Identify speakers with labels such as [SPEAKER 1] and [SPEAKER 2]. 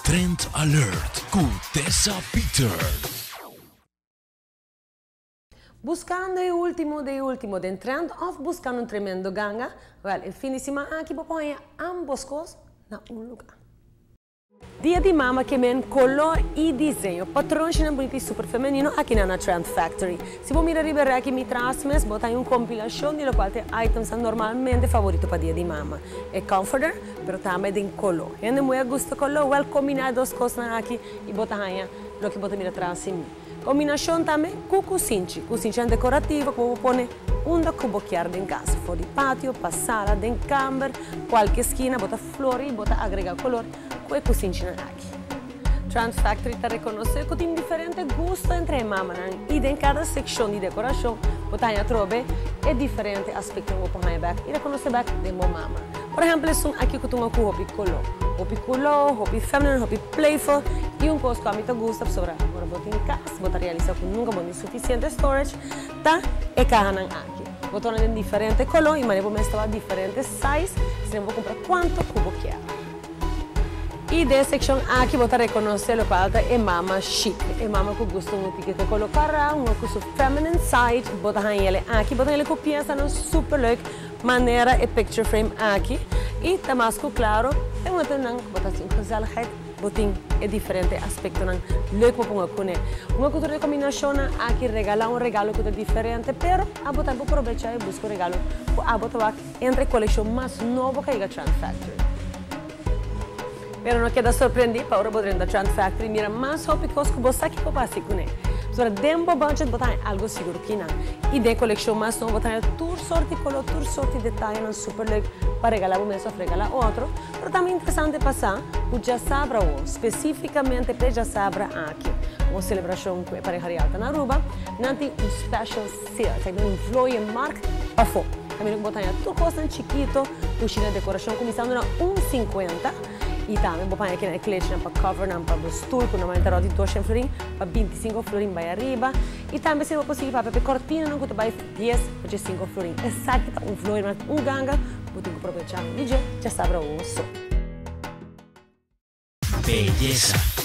[SPEAKER 1] Trend Alert ku Tessa Peters.
[SPEAKER 2] Buscando e ultimo de ultimo den trend of buscando un tremendo ganga? Wel, e fin di siman aki bo por haña ambos cos na un lugar. Dia di Mama ke men color y diseño. Patronchinan bunita y super femenino aki na Trend Factory. Si bo mira riba rek mi tras mes, bo ta un compilacion di locual ta items normalmente favorito pa Dia di Mama. E comforter, pero tambe den color. Hende muhe gusta color, wel, combina dos cosnan aki y bo ta haña loke bo ta mira tras di mi. Combinacion tambe cu cusinchi. Cusinchi decorativo cu bo pone unda cu bo kier den cas. For di patio, pa sala, den camber, cualke skina, bo ta flor y bo ta agrega color cu e cusinchinan aki. Trend Factory ta reconoce cu tin diferente gusto entre mamanan y den cada seccion di decoracion bo ta trobe e diferente aspecto cu bo por back y reconoce back den bo mama. Por ehempel, esun aki cu tin cu hopi color. Hopi color, hopi feminine, hopi playful y un cos cu ami ta gusta sobre ora bo tin cas, bo ta realisa cu nunca bo tin suficiente storage, ta e cahanan aki. Bo ta den diferente color y manera bo ta diferente size, si bo cumpra cuanto cu bo kier. Y den seccion aki bo ta reconoce locual ta e mama chic. E mama cu gusta un tiki di color cara, un cu su feminine side, bo ta hañ'e aki, bo ta hañ'e cu piesanan super leuk, manera e picture frame aki. Y ta mas cu claro, e momento nan bo ta un gezelligheid, bo tin e diferente aspectonan leuk pa pone cune. Un cultura di combinacion aki regala un regalo cu ta diferente, pero abo tambe aprovecha y busca un regalo cu abo ta entre coleccion mas nobo cu a Trend Factory. Pero no keda sorprendi pa ora bo drenta Trend Factory mira mas hopi cos cu bo sa kico pa haci cune. So den bo budget bo ta algo sigur kinan. Y den coleccion mas nobo bo ta tur sorto di color, tur sorto di detaye super leuk pa regala bo mes of regala otro. Pero tambe interesante pa sa cu diasabra specificamente pa diasabra aki. Un celebracion cu e pareha real na Aruba, nan tin un special sale, ta un vlooienmarkt pafo. Tambe bo ta tur cos chikito, cushina, decoracion, cuminsando na 1,50 y tambe bo por aki na kleedje pa cover nan pa stoel cu normalmente ta 200 florin pa 25 florin bay ariba y tambe si bo posibel pa pe cortina nan cu bay 10 pa 5 florin. Esaki ta un vlooienmarkt, un ganga, bo tin cu aprovecha. DJ, diasabra so.
[SPEAKER 1] Belleza.